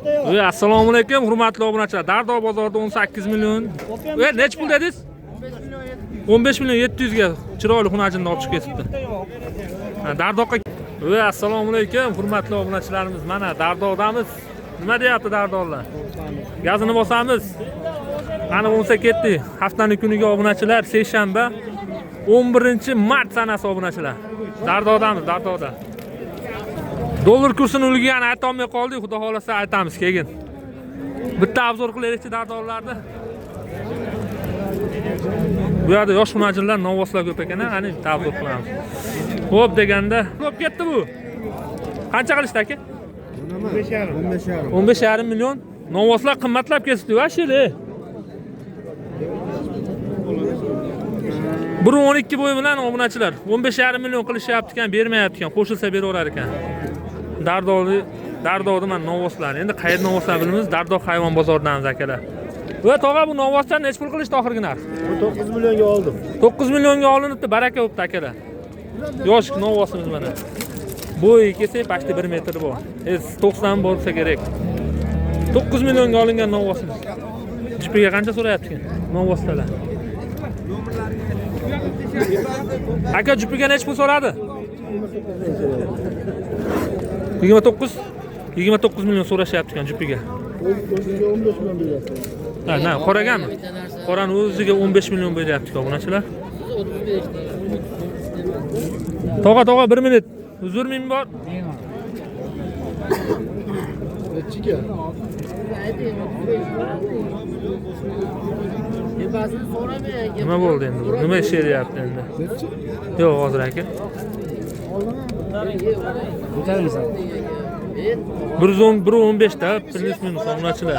Assalomu alaykum, hurmatli obunachilar. Dardo bozorida 18 million. Necha pul dedingiz? 15 million 700 ga chiroyli xunajinni olib chiqib ketibdi. Dardoqqa. Assalomu alaykum, hurmatli obunachilarimiz. Mana Dardodamiz. Nima deyapti Dardonlar? Gazini bosamiz. Mana bo'lmasa ketdik. Haftaning kuniga obunachilar, seshanba 11-mart sanasi obunachilar. Dardodamiz, Dardoda. Dollar kursini ulgani aytolmay qoldik, xudo xolasa aytamiz keyin. Bitta obzor qilaylikchi dardorlarni. Bu yerda yosh hunarchilar, novvoslar ko'p ekan, ana bitta obzor qilamiz. Xo'p deganda, ko'p ketdi bu. Qancha qilishdi aka? 15,5. 15,5 million. Novvoslar qimmatlab ketdi, vashili. 1.12 bo'yi bilan obunachilar 15,5 million qilishyapti ekan, bermayapti ekan, qo'shilsa beraverar ekan. Dardoli, Dardodi mana novvoslar. Endi qayerda novvoslar bilmaymiz, Dardo hayvon bozoridamiz akalar. Va tog'a, bu novvoslar necha pul qilishdi oxirgi narx? 9 millionga oldim. 9 millionga olinibdi, baraka bo'pti akalar. Yosh novvosimiz mana. Bo'yi kelsak почти 1 metr bor. 90 bo'lsa kerak. 9 millionga olingan novvosimiz. Jupiga qancha so'rayapti ekan novvoslar? Aka, jupiga necha pul so'radi? 29 million so'rashyapti ekan jupiga. O'ziga 15 million beryapti. Ha, na, qoragami? Qorani o'ziga 15 million beryapti obunachilar. Tog'a, tog'a, 1 minut. Uzr ming bor. Nechiga? Nima bo'ldi endi? Nima ish beryapti endi? Yo'q, hozir aka. 110, 115 da plyus minus obunachilar.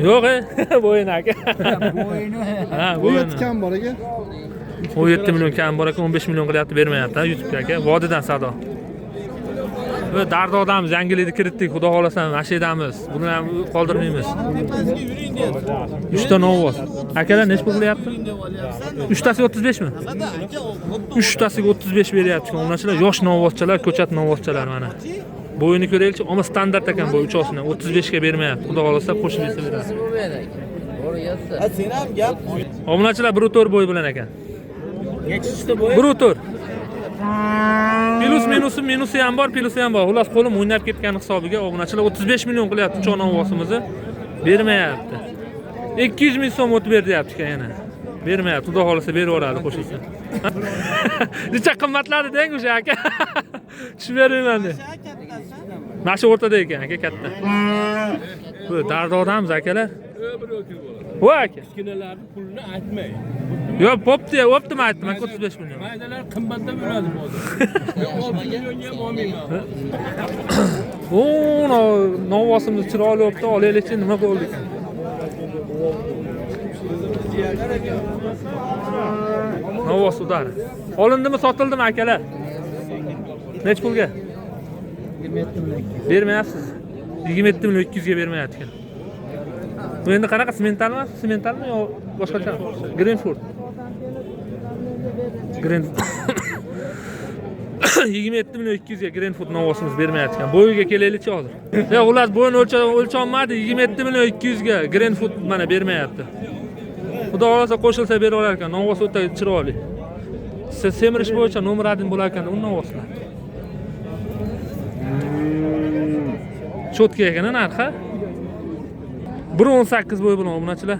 Yo'q, bo'yini aka. Bo'yini. Ha, bo'yini. 17 kam bor aka. 17 million kam bor aka, 15 million qilyapti, bermayapti YouTube'ga aka. Vodidan sado. Va Dardodamiz, yangilikni kiritdik, xudo xolasa mana shu yerdamiz. Buni ham qoldirmaymiz. 3 ta novvos. Akalar necha pul qilyapti? 3tasiga 35 mi? 3tasiga 35 beryapti. Obunachilar, yosh novvoschalar, ko'chat novvoschalar mana. Bo'yini ko'raylikchi, ammo standart ekan bo'y uchosini 35 ga bermayapti. Xudo xolasa qo'shib bersa beradi. Obunachilar 1.4 bo'y bilan ekan. 1.4. Plus minusi, minusi ham bor, plusi ham bor. Xullas qo'lim o'ynab ketgan hisobiga obunachilar 35 million qilyapti uch novvosimizni. Bermayapti. 200 ming so'm o'tib ber deyapti ekan yana. Bermayapti. Xudo xolasa beraveradi qo'shilsa. Necha qimmatladi deng o'sha aka. Tushib bermayman de. Mana shu o'rtada ekan aka katta. Bu Dardodamiz akalar. Voy aka. Kichkinalarni pulini aytmang. Yo'q, bo'pti, bo'pti, men aytdim, aka 35 million. Maydalar qimmatlab o'ladi hozir. Men 6 millionga ham olmayman. O, novvosimiz chiroyli bo'pti, olaylikchi, nima bo'ldi ekan? Novvos udar. Olindimi, sotildimi akalar? Necha pulga? 27 million. Bermayapsiz. 27 million 200 ga bermayapti ekan. Bu endi qanaqa sementalmi? Sementalmi yo boshqacha? Greenford. Green 27 million 200 ga Greenford novvosimiz bermayapti ekan. Bo'yiga kelaylikchi hozir. Yo'q, xullas bo'yini o'lchanmadi. 27 million 200 ga Greenford mana bermayapti. Xudo xolasa qo'shilsa beraverar ekan. Novvos o'ta chiroyli. Semirish bo'yicha nomer 1 bo'lar ekan u novvoslar. Cho'tka ekan narxi. 1.18 bo'yi bilan obunachilar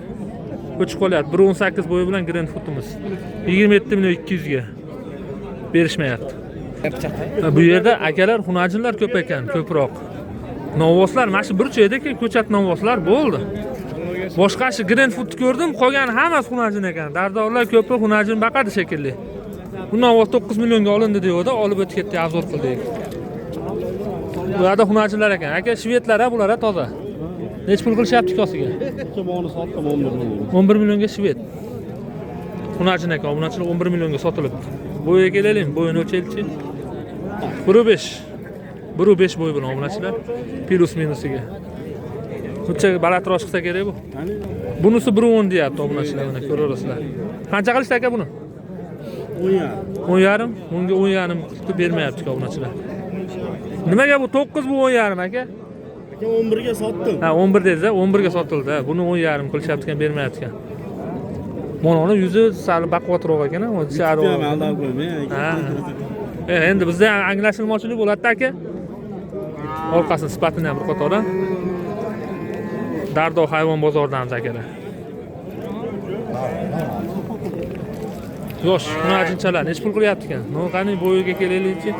o'chib qolyapti. 1.18 bo'yi bilan Greenfoot'imiz 27 million 200 ga berishmayapti. Bu yerda akalar hunarchilar ko'p ekan, ko'proq. Novvoslar mana shu bir joydaki ko'chat novvoslar bo'ldi. Boshqasi Greenfootni ko'rdim, qolgani hammasi hunarchin ekan. Dardorlar ko'pi hunarchin baqadi shekilli. Bu novvos 9 millionga olindi deydi, olib o'tib ketdi, obzor qildik. Bu yerda hunarchilar ekan. Aka, shvedlar ha, bular ha toza. Necha pul qilishyapti kosiga? Buni sotdim 11 million. 11 millionga shved. Hunarchin ekan, obunachilar 11 millionga sotilibdi. Bo'yiga kelaylik, bo'yini o'lchaylikchi. 1.5. 1.5 bo'y bilan obunachilar. Plus minusiga. Buncha balandroq chiqsa kerak bu. Bunisi 1.10 deyapti obunachilar, mana ko'raverasizlar. Qancha qilishdi aka buni? 10,5. 10,5. Bunga 10,5 qilib bermayapti obunachilar. Nimaga bu 9, bu 10,5 aka? Aka, 11 ga sotdim. Ha, 11 dedingiz, 11 ga sotildi. Ha, buni 10,5 qilishyapti ekan, bermayapti ekan. Mana uni yuzi sal baquvvatroq ekan, ha, Ham aldab qo'ymang aka. Ha. Endi bizda ham anglashilmovchilik bo'ladi aka. Orqasini sifatini ham bir qatora. Dardo hayvon bozoridamiz akalar. Yosh hunarjinchalar nechi pul qilyapti ekan? No, qani bo'yiga kelaylikchi.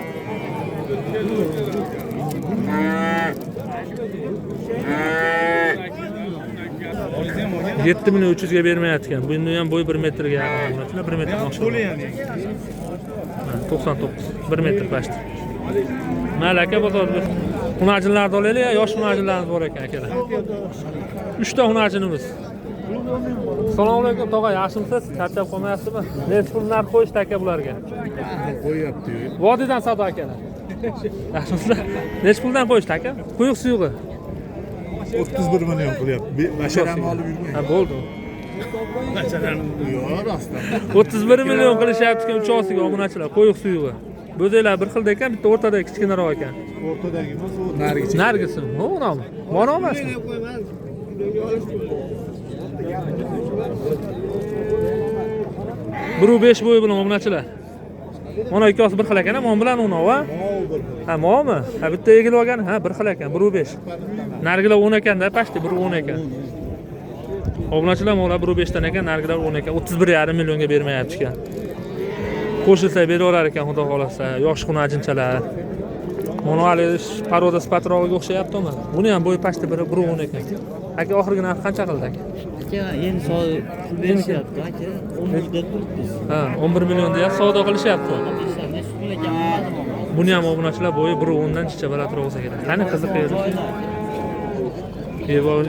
7 300 000 ga bermayapti ekan. Buni ham bo'yi 1 metrga yaqin. 1 metrdan oshadi. 99, 1 metr past. Mayli aka, bozor hunarjinlarni olaylik, yosh hunarjinlarimiz bor ekan akalar. 3 ta hunarjinimiz. Assalomu alaykum tog'a, yaxshimisiz? Charchab qolmayapsizmi? Nechi pul narx qo'yishdi aka bularga? Qo'yyapti. Vodiydan savdo akalar. Yaxshimisizlar? Nechi puldan qo'yishdi aka? Quyuq suyug'i. 31 million qilyapti. Basharamni olib yurmang. Ha, bo'ldi. Basharamni yo'q, rostdan. 31 million qilishyapti ekan uchovsiga obunachilar, quyuq suyug'i. Bo'zaklar bir xilda ekan, bitta o'rtada kichkinaroq ekan. O'rtadagi emas, u narigi. Nargisi, unami? Mono emasmi? 1,5 bo'yi bilan obunachilar. Mana ikkosi bir xil ekan, mon bilan unov, ha? Ha, momi? Ha, bitta egilib olgan, ha, bir xil ekan, 1,5. Narigilar 10 ekanda, pastda 1,10 ekan. Obunachilar, mollar 1,5 dan ekan, narigilar 10 ekan. 31,5 millionga bermayapti ekan. Qo'shilsa beraverar ekan, xudo xolasa. Yosh xunajinchalar. Mana hali paroda sifatrog'iga o'xshayaptimi? Buni ham bo'yi pastda 1,10 ekan. Aka, oxirgi narx qancha qildi aka? Aka, endi pul berishyapti aka. 11 deb turibmiz. Ha, 11 million deyapti, savdo qilishyapti. Buni ham obunachilar bo'yi 1,10 dan chicha balandroq bo'lsa kerak. Qani qiziq edi.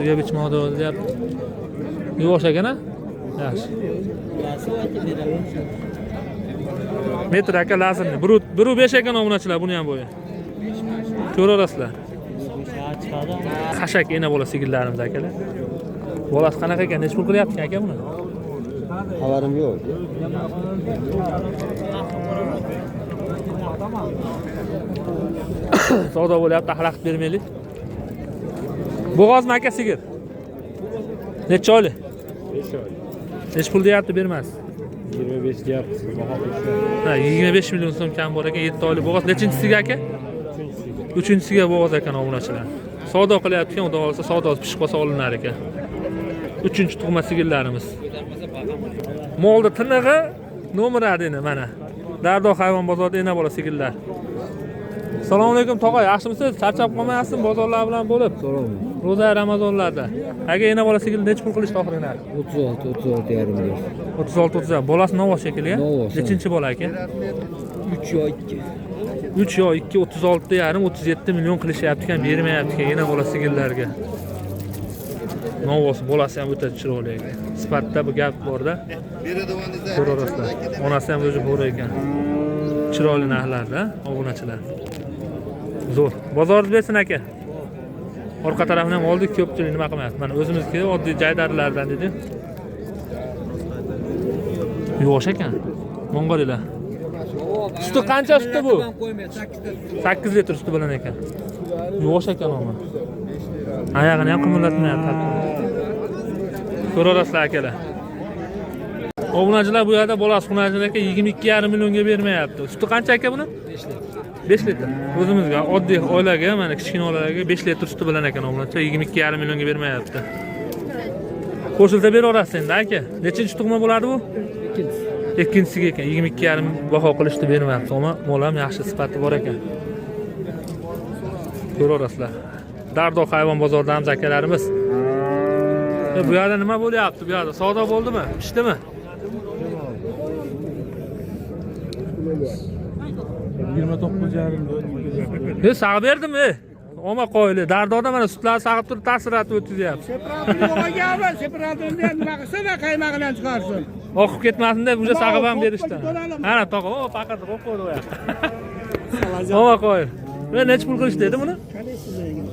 Yeb ichmoqda deyapti. Yuvosh ekan, a? Yaxshi. Metr aka lazerni 1,5 ekan obunachilar, buni ham bo'yi. Ko'raverasizlar. Xashak ena bola sigirlarimiz akalar. Bolasi qanaqa ekan? Nechi pul qilyapti aka buni? Xabarim yo'q. Savdo bo'lyapti, xalaqit bermaylik. Bo'g'ozmi aka sigir? Necha oylik? 5 oy. Nechi pul deyapti, bermas? 25 deyapsiz, baho qo'yishlar. Ha, 25 million so'm kam bor ekan, 7 oylik bo'g'oz. Nechinchisiga aka? Uchinchisiga bo'g'oz ekan obunachilar. Savdo qilyapti ekan, xudo xolasa savdosi pishib qolsa olinar ekan. Uchinchi tug'ma sigirlarimiz. Molda tinig'i nomer adini mana. Dardo hayvon bozorida ena bola sigirlar. Assalomu alaykum tog'a, yaxshimisiz? Charchab qolmayapsizmi bozorlar bilan bo'lib? Ro'za Ramazonlarda. Aka, ena bola sigirni nechi pul qilishdi oxirgi narx? 36, 36,5 deyapti. 36, 36. Bolasi novvoz shekilli. Novvos, ha. Nechinchi bola aka? 3 yo 2. 3 yo 2, 36,5, 37 million qilishyapti ekan, bermayapti ekan ena bola sigirlarga. Novvos bolasi ham o'ta chiroyli ekan. Sifatda bu gap borda. Ko'raverasizlar. Onasi ham o'zi bo'ri ekan. Chiroyli narxlarda obunachilar. Zo'r. Bozorni bersin aka. Orqa tarafini ham oldik, ko'pchilik nima qilmayapti. Mana o'zimizniki oddiy jaydarlardan dedi. Yuvosh ekan. Mong'ollar. Suti qancha suti bu? 8 litr suti bilan ekan. Yuvosh ekan omma. Oyog'ini ham qimirlatmayapti hatto. Ko'raverasizlar akalar. Obunachilar, bu yerda bolasi xunajin aka 22,5 millionga bermayapti. Suti qancha aka buni? 5 litr. 5 litr. O'zimizga oddiy oilaga, mana kichkina oilalarga 5 litr suti bilan ekan obunachilar 22,5 millionga bermayapti. Qo'shilsa beraverasiz endi aka. Nechinchi tug'ma bo'ladi bu? Ikkinchisi. Ikkinchisiga ekan 22,5 baho qilishdi, bermayapti. Ammo mol ham yaxshi sifati bor ekan. Ko'raverasizlar. Dardo hayvon bozoridamiz akalarimiz. Bu yerda nima bo'lyapti? Bu yerda savdo bo'ldimi? Pishdimi? 29,5. Sag'ib berdimi? Omma qoyili. Dardoda mana sutlarni sag'ib turib ta'siratib o'tkazyapti. Separatni separatni nima qilsin, qaymog'ini ham chiqarsin. Oqib ketmasin deb o'sha sag'ib ham berishdi. Ana tog'a, o faqat qo'yib qo'ydi u yoqqa. Omma qoyil. Va necha pul qilishdi dedi buni?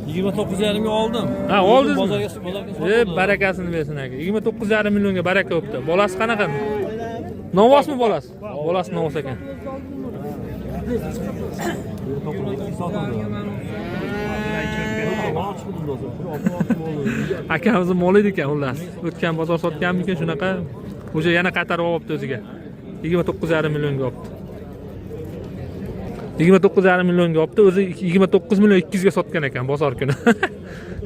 29,5 ga oldim. Ha, oldingizmi? Bozorga Barakasini bersin aka. 29,5 millionga baraka bo'pti. Bolasi qanaqa? Novvosmi bolasi? Bolasi novvos ekan. Akamizni moli edi ekan xullas. O'tgan bozor sotganmikan shunaqa. O'sha yana qaytarib olibdi o'ziga. 29,5 millionga olibdi. 29,5 millionga olibdi, o'zi 29 million 200 ga sotgan ekan bozor kuni.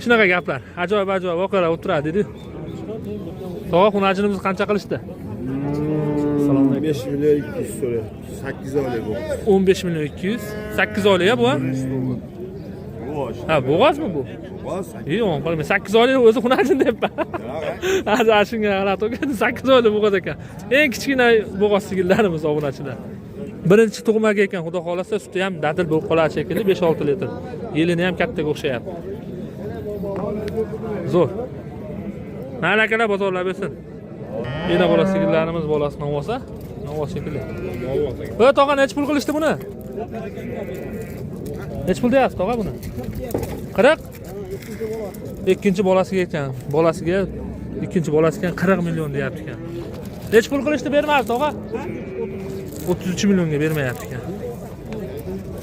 Shunaqa gaplar. Ajoyib ajoyib voqealar o'tiradi dedi. Tog'a, xunajinimiz qancha qilishdi? 5 million 200 so'rayapti. 8 oylik bu. 15 million 200. 8 oylik bu, ha? Ha, bo'g'ozmi bu? Bo'g'oz. Yo'q, qolmay. 8 oylik o'zi xunajin deyapman. Hozir shunga g'alati bo'lgan. 8 oylik bo'g'oz ekan. Eng kichkina bo'g'oz sigirlarimiz, obunachilar. Birinchi tug'maga ekan, xudo xolasa suti ham dadil bo'lib qoladi shekilli, 5-6 litr. Yelini ham kattaga o'xshayapti. Zo'r. Mayli akalar, bozorlar bersin. Ena bola sigirlarimiz bolasi novosa, novvos shekilli. Voy tog'a, necha pul qilishdi buni? Necha pul deyapsiz tog'a buni? 40? Ikkinchi bolasiga ekan. Bolasiga, ikkinchi bolasiga 40 million deyapti ekan. Necha pul qilishdi bermadi tog'a? 33 millionga bermayapti ekan.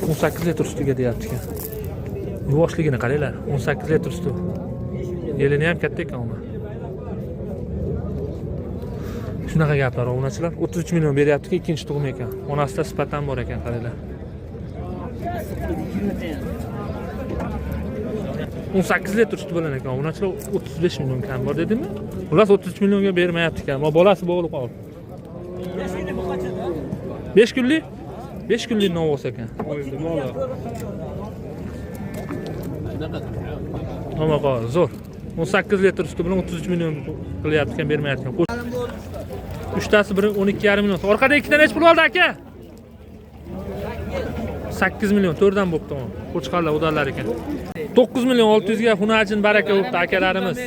18 litr sutiga deyapti ekan. Yuvoshligini qaranglar, 18 litr suti. Yelini ham katta ekan uni. Shunaqa gaplar, obunachilar. 33 million beryapti, ikkinchi tug'im ekan. Onasida sifat ham bor ekan, qaranglar. 18 litr suti bilan ekan, obunachilar. 35 million kam bor dedimi? Xullas 33 millionga bermayapti ekan. Bolasi bo'g'ilib qoldi. 5 kunlik? 5 kunlik novvos ekan. Nima, zo'r. 18 litr suti bilan 33 million qilyapti ekan, bermayapti ekan. Uchtasi bir 12,5 million. Orqada ikkita necha pul oldi aka? 8 million, 4 dan bo'pti. Qo'chqorlar udarlar ekan. 9 million 600 ga xunajin baraka bo'pti akalarimiz.